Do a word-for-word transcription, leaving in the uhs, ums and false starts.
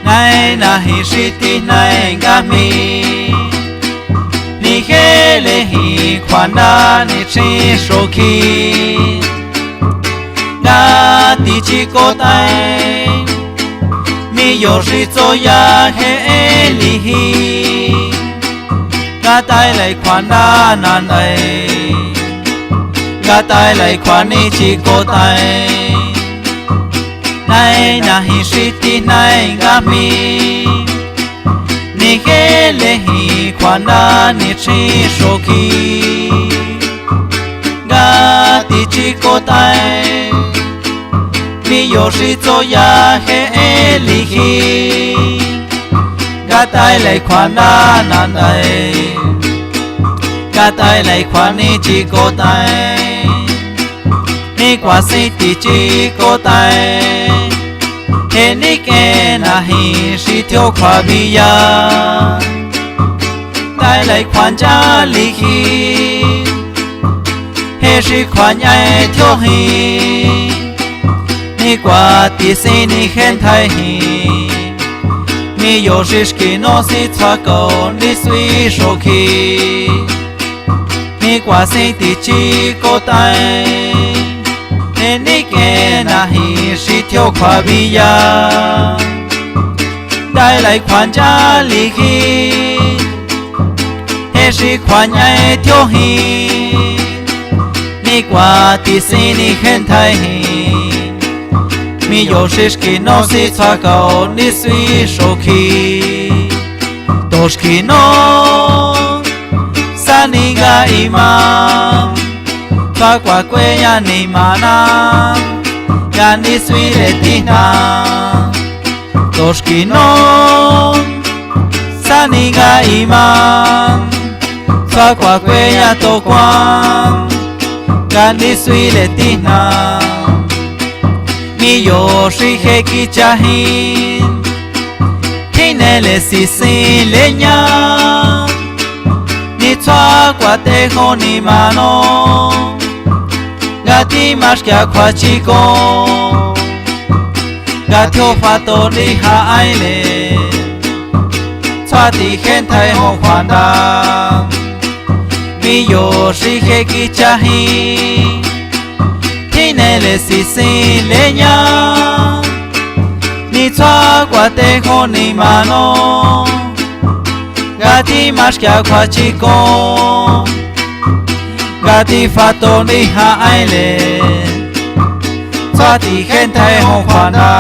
Nai na hi si ti nai nga mi. Ni je le hi khuana ni chi so khi. Nga ti chi ko tai. Mi yo si tso ya je e li hi. Nga tai lai khuana na nai. Nga tai lai khuani chi ko tai. Nai na hi si ti nai nga mi. Ni je le hi khuana ni chi so khi. Nga ti chi ko tai. Mi yo si tso ya je e li hi. Nga tai lai khuana na nai. Nga tai lai khuani chi ko tai. Ni kua si ti chi ko tai. He ni ke na hi si thio khuabi ya. Tai lai khuan cha li hi. He si khuan ya e thio hi. Ni kua ti si ni jen thai hi. Mi yo si ski no si tsa ko ni sui so khi. Ni kua si ti chi ko tai. He ni ke na hi si thio khuabi ya. Tai lai khuan cha li hi. He si khuan ya e thio hi. Ni kua ti si ni jen thai hi. Mi yo si ski no si tsa ko ni sui so khi. To ski no. Sa ni nga i ma. Tsa kua kue ya ni ma na. Ya ni sui le ti na. To ski no. Sa ni nga i ma. Tsa kua kue ya to kua. Nga ni sui le ti na. Mi yo si je ki cha hi. Thi ne le si si le ña. Ni tsa kua te ho ni ma no. Nga ti ma skia khuachi ko. Nga thio fa to ni ha ai le. Tsa ti jen thai ho khuan da. Mi yo si je ki cha hi. Thi ne le si si le ña. Ni tsa kua te ho ni ma no. Nga ti ma skia khuachi ko. Nga ti fa to ni ha ai le. Tsa ti jen thai ho khuan da.